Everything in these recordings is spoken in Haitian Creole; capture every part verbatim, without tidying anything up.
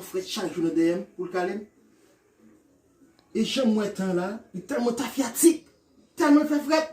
Frèt chak jou nan dèyè m pou l kale m. E jan m wè tan la, li tèlman tafyatik, tèlman l fè frèt.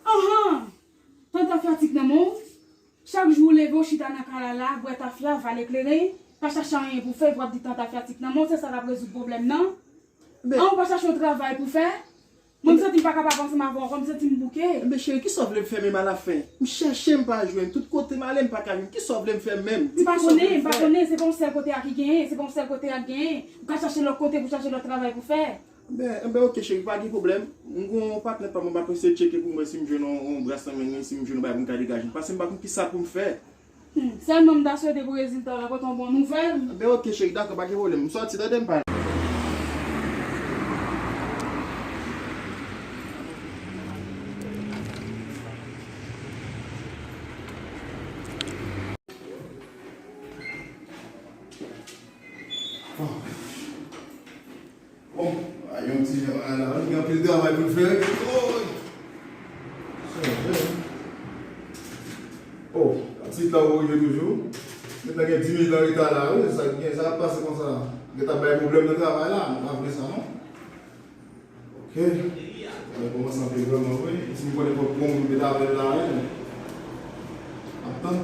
Anhan! Tan tafyatik nan men w. Chak jou w leve, w chita nan kay la, bwè tafya, vale kleren, pa chache anyen pou fè, epi w ap di tan tafyatik nan men w, se sa k ap rezoud pwoblèm nan? Men an, ou pa chache yon travay pou fè? Mwen, m santi m pa kapab ansanm avè w ankò, m santi m bouke. Men cheri, kisa w vle m fè menm alafen? M chèche, m pa jwenn. Tout kote m ale, m pa ka jwenn. Kisa w vle m fè menm? M pa konnen, m pa konnen. Se pa yon sèl kote a ki genyen, se pa yon sèl kote a ki genyen. Ou ka chache lòt kote pou chache lòt travay pou fè. Ben, ben, ok, cheri, pa gen pwoblèm. M gen yon patnè pa mwen, m ap eseye tcheke pou m wè si m jwenn yon, yon bras nan men li, si m jwenn yon bagay pou m ka degaje m. Paske m pa konn kisa pou m fè. Hmm, sèlman m ta swete pou rezilta w la pote yon bon nouvèl. Ben, ok, cheri, dakò, pa gen pwoblèm. M sòti, tande m pale. Bon, a, yon ti jan la, gen anpil travay pou n fè. Oy! Oh, ti la ou rive toujou. Gentan gen dis minit an reta la, wi, sa gen, sa k ap pase konsa? Gentan bay pwoblèm nan travay la, nou pa vle sa, non. Ok. Sa va kòmanse anpil vrèman vre. Si m konnen pran bon moun met avè l la, wi. Ap tann.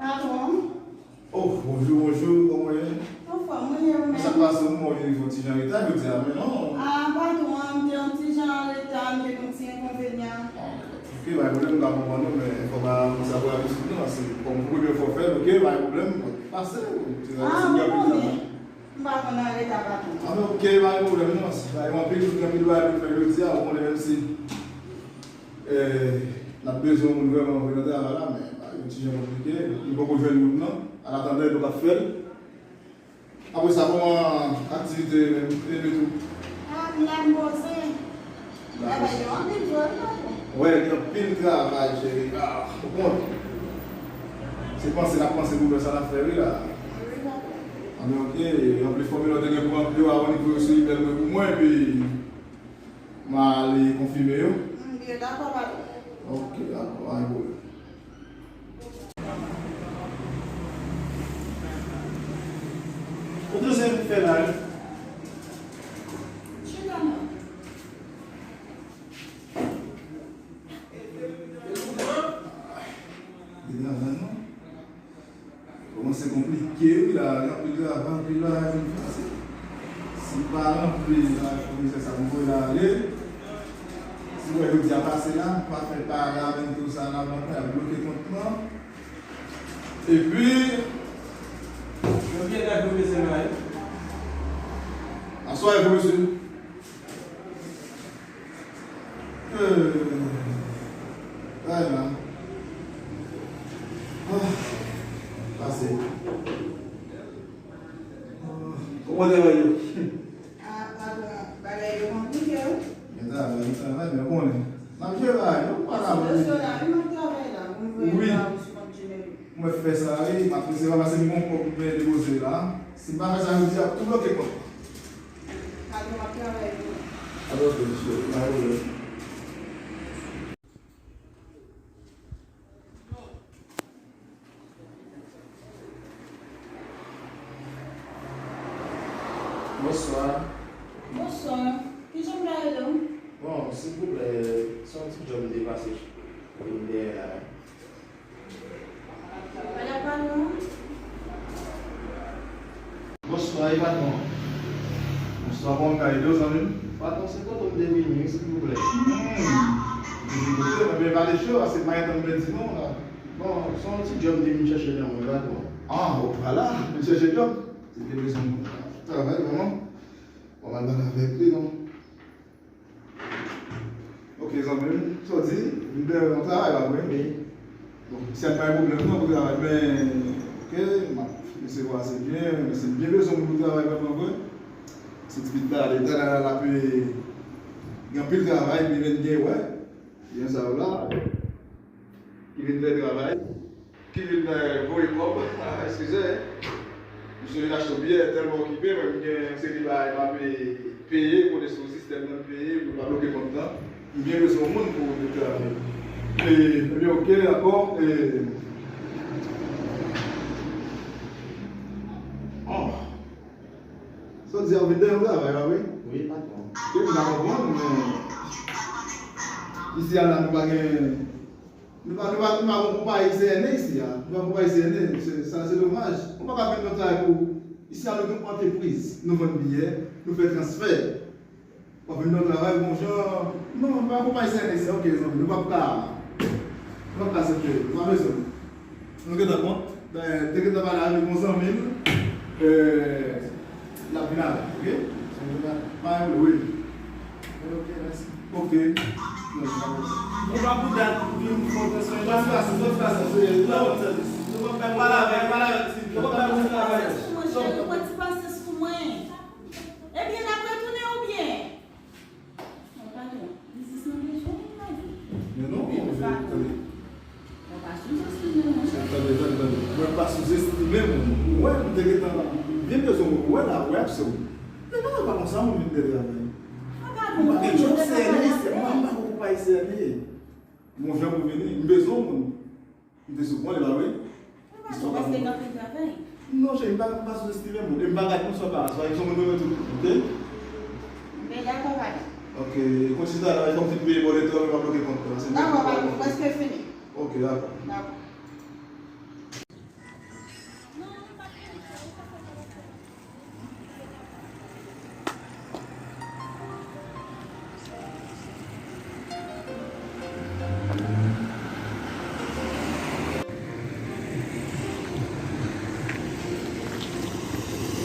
Patwon. Oh, bonjou, bonjou, kòman w ye? Anfòm, mwen ye, ou menm? Sa k pase, ou menm, ou vin yon ti jan reta jodi a, men non. Ah, patwon, m te yon ti jan an reta, m te gen yon ti enkonvenyan. Ah, ok, pa gen pwoblèm, m ka konprann ou, men fò pa konsa pou abitid nou, se kòm pou premye fwa w fè l, ok, pa gen pwoblèm, pase, ou te... Ah, ou konnen. M pa konn an reta, patwon. Ah, men ok, pa gen pwoblèm, non, se pa gen anpil, gen anpil bagay pou n fè jodi a, ou konnen, menm si Eh, n ap bezwen yon moun vrèman vre nan travay la, men bagay yo ti jan konplike. Nou poko jwenn moun nan. An atandan, nou p ap fè l. Apre sa, kòman aktivite menm, e tou? Ah, m la, m poze. Travay yo anpil vre, wi, patwon. Wi, gen anpil travay, cheri. Ah, ou konn. Se panse n ap panse pou fè sa n ap fè, wi, la. Wi, patwon. Anben, ok. Anplis, fòmilè w te gen pou ranpli yo avan li voye sou imèl mwen pou mwen, epi m a ale konfime yo. M byen dakò, patwon. Ok, dakò, pa gen pwoblèm. Ou te se fè la, wi. Chita non. Li nan men nou. Kòmanse konplike, wi, la, gen anpil travay, anpil bagay pou n fè. Si m pa ranpli, la, komisè sa m voye l ale. Si w wè jodi a pase la, m pa fè paramento sa nan bank la, y ap bloke kont lan. Epi, aswè, pwofesè. Ay la. Ah, pase. Ah, kòman travay yo? Ah, patwon, bagay yo konplike, wi. Gen travay, gen travay, men konnen. N ap jere bagay yo, pa ka... Sou dosye w la, wi, m ap travay la. Mwen voye l ba ou sou kont Gmail. Mwen fè sa, wi, m ap resevwa paske m gon kòb mwen depoze la. Si m pa fè sa jodi a, ap tou bloke kòb. Alò, m ap travay pou ou. Alò, ok, mesye, pa gen pwoblèm. Bonswa. Bonswa. Kijan m ka ede w? Bon, silvouplè, se yon ti djòb m te pase vin dèyè la. Madanm patwon. Bonswa, e patwon. Bonswa, kòman m ka ede w, zanmi m? Patwon, se kote w m te vini, wi, silvouplè. Hmm. Depi kote, mwen byen pale cho, paske m pa gen tan m pèdi non la. Bon, se yon ti djòb m te vin chèche nan mwen, patwon. Ah, ou pa la, vin chèche djòb? Se te bezwen travay, vrèman. Bon, m al pale avèk li, non. Ok, zanmi m, sa w di, m te yon travay la, wi. Wi. Bon, si a pa yon pwoblèm, non, pou travay, men, ok, m ap resevwa ase byen, men si m byen bezwen moun pou travay vrèman vre, se ti pit la, leta la, l ap, eh, gen anpil travay, men gen, wè, gen sa yo la. Ki vin fè travay, ki vin, eh, voye kòb, eskize, misye vin achte yon byè, tèlman okipe, mwen, m gen yon seri bagay m ap peye, kote sou sistèm nan, m peye, pou l pa bloke kont lan. M byen bezwen yon moun pou, pou travay. E, ebyen, oke, dakò. E, oh. Sa w di a, ou vin dèyè yon travay la, wi? Wi, patwon. Wi, m pa konprann, men isi a la, nou pa gen, nou pa, nou pa, nou pa gen konpayi C N A isi a. Nou pa gen konpayi C N A, se, sa se domaj. Ou pa ka vin nan travay pou, isi a, nou gen yon antrepriz. Nou vann biyè, nou fè transfè. W ap vin nan travay, bon jan. Non, nou pa gen konpayi C N A isi a, oke, zanmi, nou p ap ka, nou p ap ka aksepte, nou pa bezwen. Nou gentan kont, te gentan pale avèk yon zanmi l, l ap vin avè l, oke? Pa gen pwoblèm, wi. Ok, mèsi. Ok. Ou pa pou dat pou vin fè transfè la? Zòt fè sa, zòt fè sa, se la wòt sèvis. Nou p ap fè pale avè l, pale avè l, Sylvie. Nou p ap fè moun travay. Mwen, cheri, pran ti pasyans pou mwen. Ebyen, n ap retounen oubyen? Mwen pa gen biznis nan bezwen, mwen pa gen. Men non, mwen pa tande. Mwen pa souzestime moun. Tande, tande, tande. Mwen pa souzestime moun. Ou wè, m te gentan byen bezwen moun. Ou wè la, ou wè absè w. Men non, e pa konsa moun vin dèyè avè m. Mwen pa gen job C N A, mwen pa gen konpayi C N A. Bon jan pou vini, m bezwen moun. M te sou pwen li la, wi. Ou pa sou paske gen anpil travay. Non, cheri, m pa, m pa souzestime moun. E m pa gade moun sou aparans, paske se moun mwen tout, ok? M byen dakò, papa. Ok, kontinye travay, fò m fin peye bò letan, m pa bloke kont la. Dakò, papa, m prèske fini. Ok, dakò. Dakò.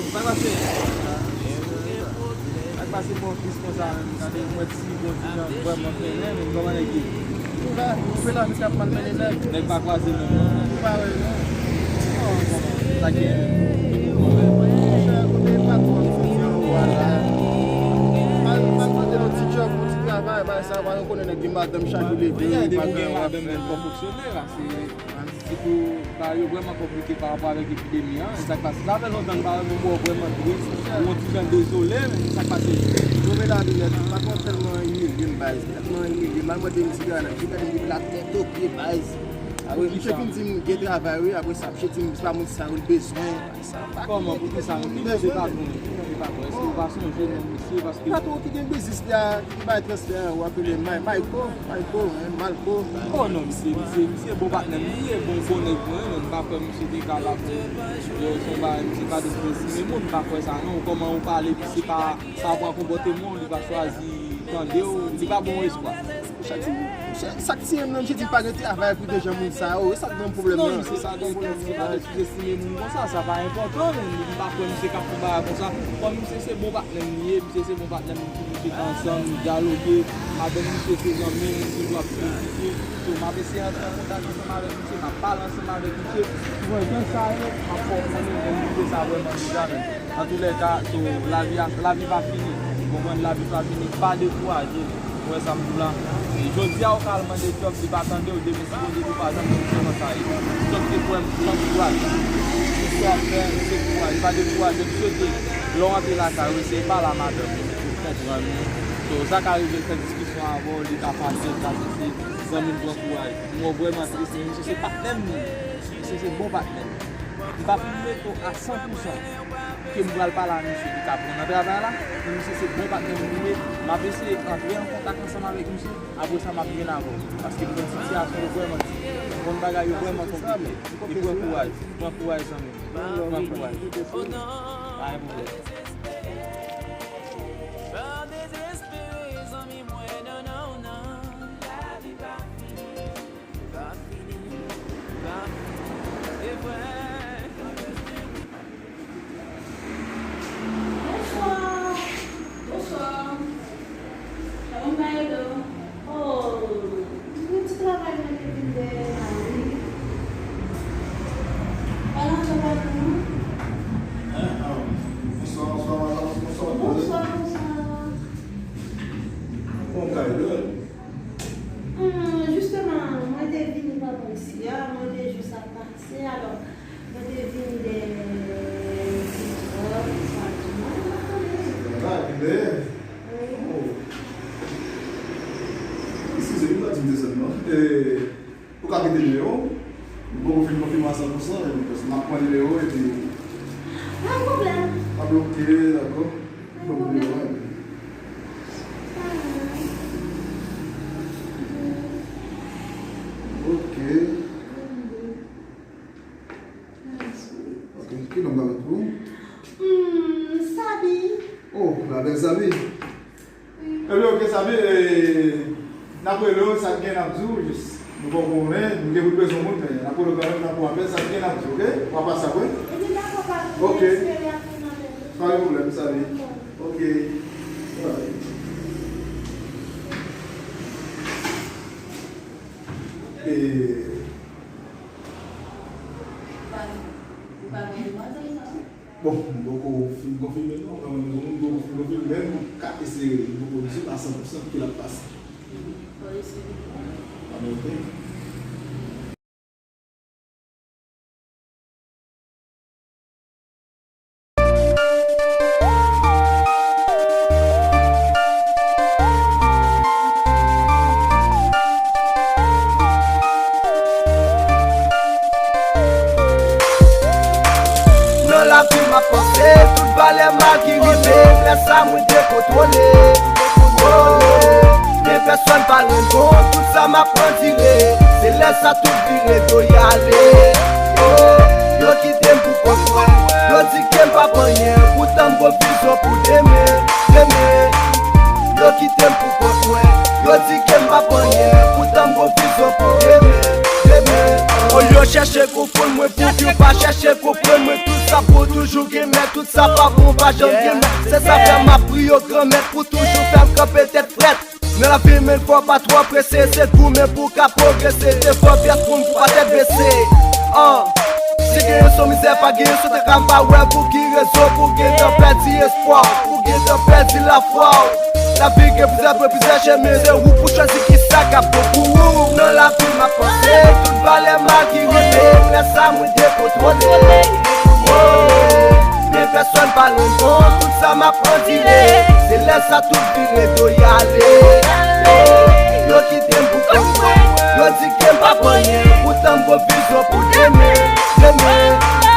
Sa k pase? Sa k pase pou yon plis konsa menm? Gade, mwen ti bon ti jan vrèman fè men, men kòman nèg ye? Ou la, ou fè la, misye ap mal mennen nèg. Nèg pa kwaze menm non. Ou pa wè non. Sa gen. Monchè, kote patwon nou soti an, ou a la. Al, al mande yon ti djòb, yon ti travay, bagay sa, pa rekonnen nèg gen madanm chak jou leve. Gade, ou gen madanm menm kòm fonksyonè, se, se pou bagay yo vrèman konplike pa rapò avèk epidemi an. E sa k pase? Sa fè lontan n pa wè moun vrèman tris, ou yon ti jan dezole, men sa k pase? Move lavi nèt, patwon tèlman imilye m, baz. Tèlman imilye m, al mande misye grann, misye gade m depi latèt o pye, baz. Apre, misye fin di m gen travay, wi. Apre sa, misye di m se pa moun sa yo l bezwen. Kòman, poukisa? Ki misye patwon? Ki misye patwon? Èske ou pa sonje non misye? Paske patwon ki gen biznis li a, ki bay transfè an, ou apele May-, Mayko, Mayko, hein, Malko. Oh non, misye, misye, misye bon patnè m li ye, bon, bon nèg mwen, men m pa kwè misye te ka la pou, yo, se yon bagay, misye pa dezouzestime moun, m pa kwè sa non. Kòman ou pale, misye pa, pa pran konpòteman w, li pa chwazi tande w, li pa ba w espwa. Chak ti, chak, sa k tiye m nan, misye di pa gen travay pou de jan moun sa yo. E sa k ban m pwoblèm nan. Non, misye pa de, misye pa de souzestime moun konsa, sa pa enpòtan, men m pa kwè misye k ap fè bagay konsa. Kòm misye se bon patnè m li ye, misye se bon patnè m, nou toujou chita ansanm, nou dyaloge, madanm misye se zanmi m, nou toujou ap kritike. So, m ap eseye antre an kontak ansanm avèk misye, m ap pale ansanm avèk misye. Bon, jan sa ye, m ap fè w konnen, men misye sa vrèman deja, men. Antoulèka, so, lavi a, lavi pa fini. Ou konprann, lavi pa fini. Pa dekouraje. Ou wè sa m di w la? E jodi a, ou ka al mande djòb, li pa tande w, demen si Bondye di w pa janm, se konsa ye. Djòb se pran, pran kouraj. Tout sa w ap fè, se kouraj. Pa dekouraje. M swete, lè w rantre lakay ou, eseye pale a madanm ou, pou l konprann ou. So, sa ka rive l fè diskisyon avè w, li ka fache, l ka sesi, zanmi m, pran kouraj. M wè w vrèman tris, men misye se patnè m li ye. Misye se bon patnè m. M pa fin mete w a san pou san ke m pral pale a misye ki ka pran nan travay la, men misye se bon patnè m li ye. M ap eseye antre an kontak ansanm avèk misye, apre sa m ap vin avè w. Paske m konn sitiyasyon yo vrèman difisil. M konn bagay yo vrèman konplike. E pran kouraj, pran kouraj zanmi m. Pran kouraj. Pa gen pwoblèm. Bonswa. Bonswa. Shalom, Maelo. Oh, mwen ti travay mwen te vin dèyè la, wi. Pa lajan pa pou mwen. Hein? Ah, bonswa. Nimewo epi. Pa gen pwoblèm. A, ok, dakò. Mwen pran nimewo a epi. Ok. Ok, ki non m ka met pou ou? Hmm, Sabi. Oh, la bèl Sabi. Wi. Ebyen, ok, Sabi, eh, n ap rele w, sa k gen n ap di w, jis. Nou poko konnen, nou gen pou bezwen moun, men n ap rele w kanmenm, n ap pran apèl, sa k gen n ap di w, ok? W ap pase apre? Ebyen, dakò, pa gen pwoblèm, espere ap vin nan apèl. Pa gen pwoblèm, Sabi. Ok. Alright. Eh, Ou pa gen demwazèl sa? Bon, m poko fin konfime non, kanmenm, m poko fin konfime, men m ka eseye, m poko di a san pou san ki l ap pase. Fò eseye. Pa gen pwoblèm. Nan lavi m ap panse, tout valè m a ki rive, lè sa mwen dekontwole. Oh, men pèsonn pa rann kont, tout sa m ap andire, se lè sa tout vire do y ale. Oh, yo kite m pou kont mwen, yo di ke m p ap anyen, poutan m gon vizyon pou demen, demen. Yo kite m pou kont mwen, yo di ke m p ap anyen, poutan m gon vizyon pou demen, demen. Olye w chèche konfonn mwen, pou ki w pa chèche konprann mwen, tout sa bon toujou gen mèt, tout sa pa bon pa janm gen mèt. Se sa fè m ap priye w Granmèt pou toujou fè m kanpe tèt frèt. Nan lavi men fò pa twò prese, se goumen pou w ka pwogrese, devan vyès moun pou pa tèt bese. Ah, si genyen se yon mizè, pa genyen se yon traka, m pa wè pou ki rezon pou w gentan pèdi espwa w, pou w gentan pèdi lafwa w. Lavi gen plizyè pwen, plizyè chemen, se ou pou chwazi kisa k ap bon pou ou. Nan lavi m ap panse, tout valè m a ki rive, lè sa mwen dekontwole. Oh, men pèsonn pa rann kont, tout sa m ap andire, se lè sa tout vire do y ale. Oh, yo kite m pou kont mwen, yo di ke m p ap anyen, poutan m gon vizyon pou demen, demen.